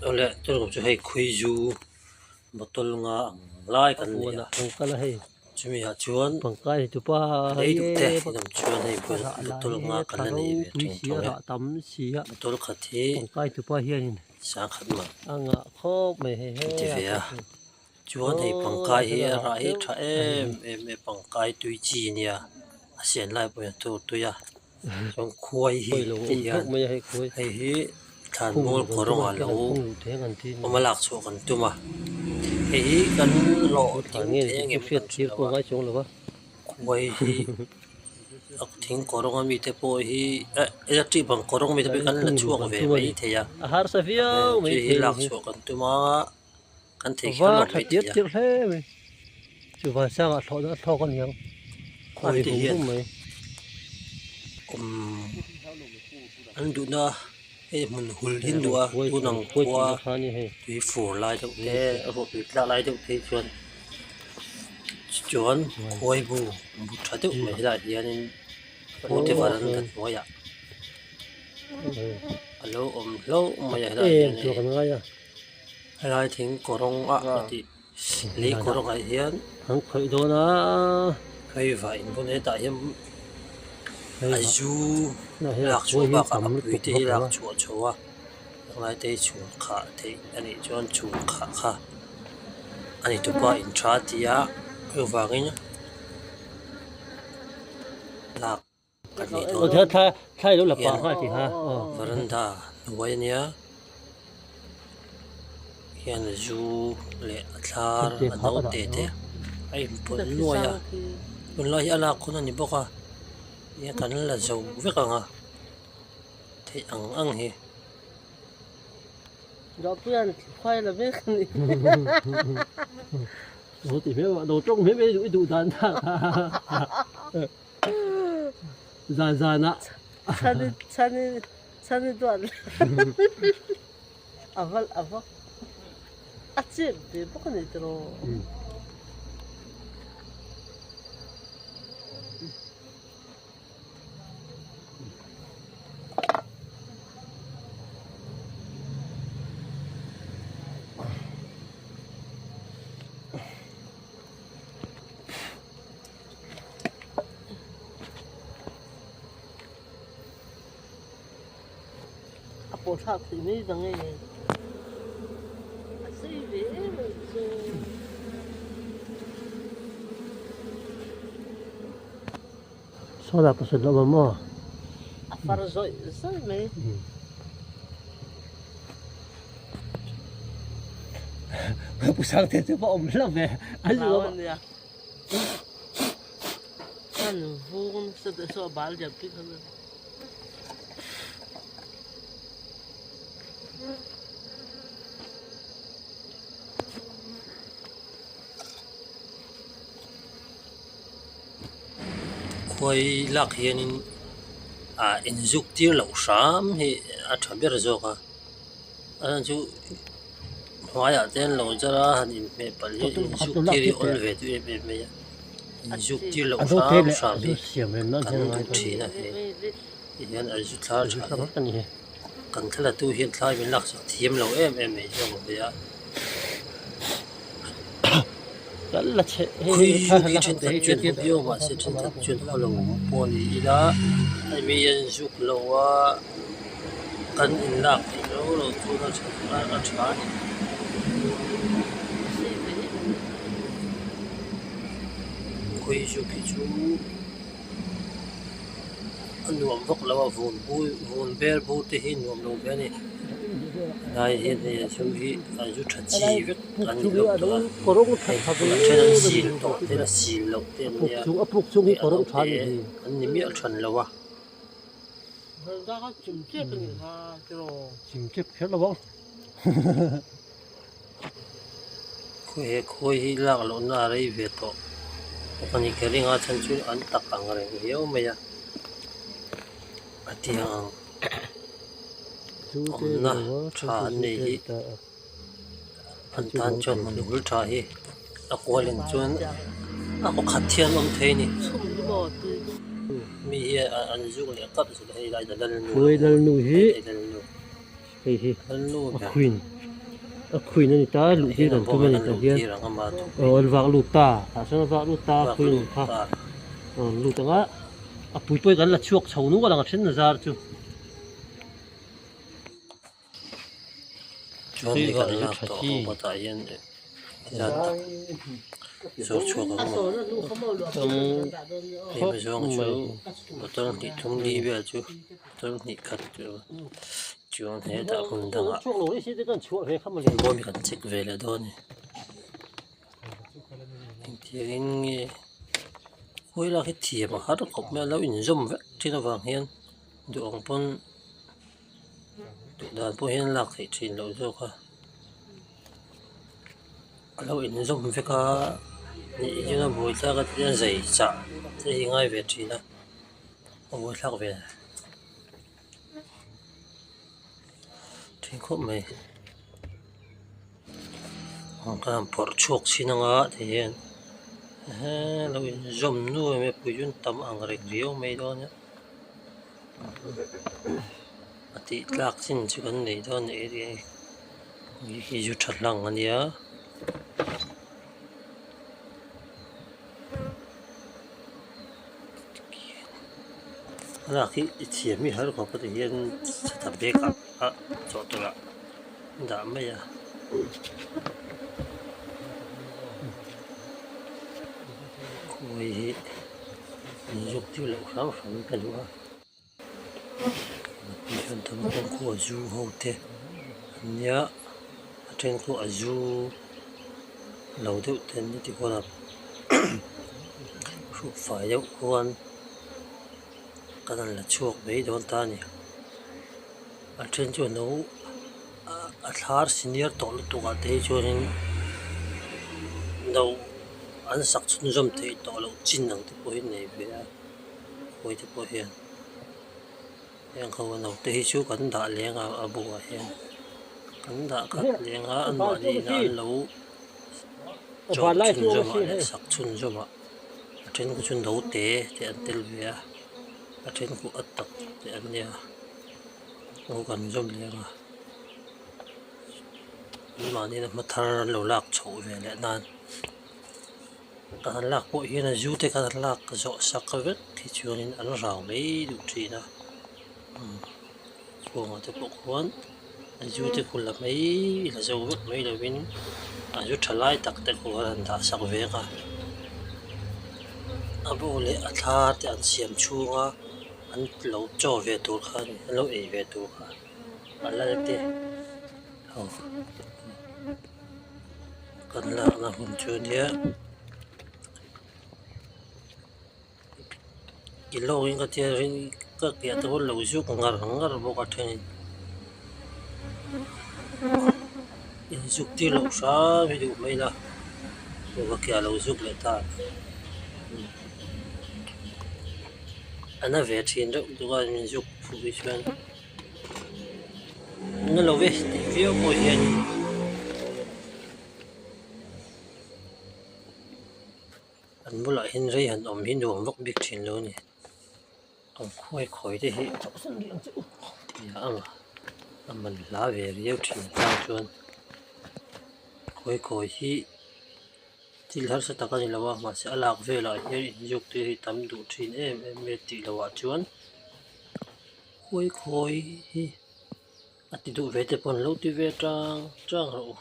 Awle tun chu hei khuizu bottle nga ang lai kan nei a chumi ah chuan lei duh te inawm chuan hei bottle nga kan la nei ve tawng tawng e bottle khat hi sangkhat man an ti ve a chuan hei pangkai hi a rah hi a tha em em a pangkai tui chi a nia a sian lai pawh hian a tur tui a. Chuan khuai hi ti hian hei hi thlanmual kawrawng ah lo awm a lak chhuah kan tum a hei hi kan hlawh ding thei ang em kan hre lo a khuai hi thing kawrawng ami te pawh hi eh electric bang kawrawng ami te pawh hi kan la chhuak ve mai thei a hei hi lak chhuah kan tum a kan thei kher lo mai thei a khuai te hian an duhna hei hmun hul hin duh a tun ang khua tui fur lai deuh te a ruah tui tlak lai deuh te hi chuan chuan khuai bu bu tha deuh mai helaiah hianin pute varanda hnuaiah a lo awm hlauh mai a helaiah hian hei helai thing kawrawng ah a tih. Lei kawrawng ah hian an khawih dawn a hei vah in bun hetah hian a zu lak chhuah bakah a pui te hi lak chhuah chho a helai te hi chhun khah theih a nih chuan chhun khah kha a ni tupa in tha a ti a chuvangin lak kan nih dawn hian varanda hnuai a nia hian zu leh a thlar a no te te a inpawlh nuai a tunlai hi a lak hun a ni bawk a nia kan la zo vek ang a theih ang ang hi. Zan zan ah. Chani chani chani duat ava ava a chep ve bawk a ni tiraw. A pawh thlak theih mai dang e a sei ve em em chu. Solar pasal lo awm maw? A far zawih zawih mai. Pu Sangte chu va awm hlauh ve. Hlau a nia. Kan vung nasa deuh saw a bal diam tih kha nia. Khuai lak hianin ah inzuk tir loh hram hi a tha ber zawk a a chhan chu hnuaiah te an lo zar a han inhmeh palh hi inzuk tir hi a awl ve duh em em mai a inzuk tir loh hram hram hi kan duh thin a hei tihian a zu thla tha hi kan thla tu hian thlai min laksak thiam lo em em mai zawk a hei a. Khui hi thenkhat chuan haw viau mahse thenkhat chuan haw lo pawh a ni ila hei mi an zuk lo a kan inlak theih lo lo chuan a tha a tha a ni. Khui zuk hi chu a nuam vak lo a vun bur vun ber bur te hi nuam lo ve a ni helai hian hei a zu hi a zu tha chi vek an ni lo tawh a hei a then an sil tawh te a sil loh te an nia hei a naute an ni miah than lo a. He khawi hi lak lohna a rei ve tawh a ni ka ring a chhan chu an tak ang reng viau mai a a tiang ang awmna tha an nei hi an tan chuan hmun hul tha hi a kualin chuan a kaw khat hian awm thei a ni mi hi an zuk leh kap zel a hei lai lalnu hei hi a queen. A khuin a ni ta luh tir kan tum a ni tah hian aw an vak lut ta tah chuan a vak lut ta a khuin ang kha a rawn lut ang a a pui pawh hi kan la chhuak chho nual ang a then zar chu. Chuan hei kan lak tawh ho bawtah hian zat tak zawr chhuak ang maw hei zawng chu bottle hnih thum li vel chu bottle hnih khat chu chuan hetah hmun dangah bawm hi kan check ve leh dawn a ni engtiangin nge khawi lak hi thiam a har khawp mai a lo inzawm vek thin avang hian duh ang pawn. Duh dan pawh hian lak theih thin loh zawk a a lo inzawm vek a nih hian a buai thlak a tihian zai chah te hi ngai ve thin a a buai thlak ve thin khawp mai ang khan phawrh chhuak chin anga tihian ehe lo inzawm nuai mai a pui chu an tam ang reng riau mai dawn a. A tih tlak chin chu kan nei dawn a ni hei hi zu tha hlang a nia. Thlalak hi i thiam hi har khawp a ti hian chhata bag ah a chawhtawlh ah a dah mai a. Khawi hi. Inzuk tir loh hram hram ka duh a mipui hian tam pawh khu a zu ho te an nia a then khu a zu lo deuh te an ni tikhuan a hruk fai deuh khuan kan han la chhuak mai dawn ta a ni a then chu no a thlar senior tawh lutuk ah te hi chuanin no. An sak chhunzawm theih tawh loh chin ang te pawh hi nei ve a khawi te pawh hian heng ho no te hi chu kan dah leng a a buh ah hian kan dah khat leng a an mahni in an lo chawm chhunzawm ah leh sak chhunzawm ah a then khu chu no te te an tel ve a a then khu a tak te an nia ho kan zawm leng a an mahni in a hma thar an lo lak chhoh ve leh nan. Ka han lak pawh hian a zu te kha an lak zawh sak vek hi chuanin an rau mai duh thin a khuangah te pawh khuan a zu te khu la mai la zo vek mai lovin a zu tha lai tak te khu an han dah sak vek a a bu leh a thla te an siam chhung a an lo chaw ve tur kha a ni an lo ei ve tur kha a lal te ho. Kan lakna hun chu nia i lawngin ka tia rin ka piah te pawh lo zuk ngar ngar bawk a thenin inzuk tir loh hram hi duh mai ila ka ke a lo zuk leh ta a na ve thin reuh bawk a inzuk fuh hi chuan. Na lo ve tih viau pawh hianin an bulah hian rei han awm hi nuam vak bik thin lo a ni an khuai khawi te hi nia ang a man hla ve riau thin atang chuan khuai khawi hi thil harsa tak a ni lo a mahse a lak velah hian inzuk te hi tam duh thin em em mai a tih loh ah chuan. Khawi khawi hi a ti duh ve te pawh an lo ti ve tang tang rawh u.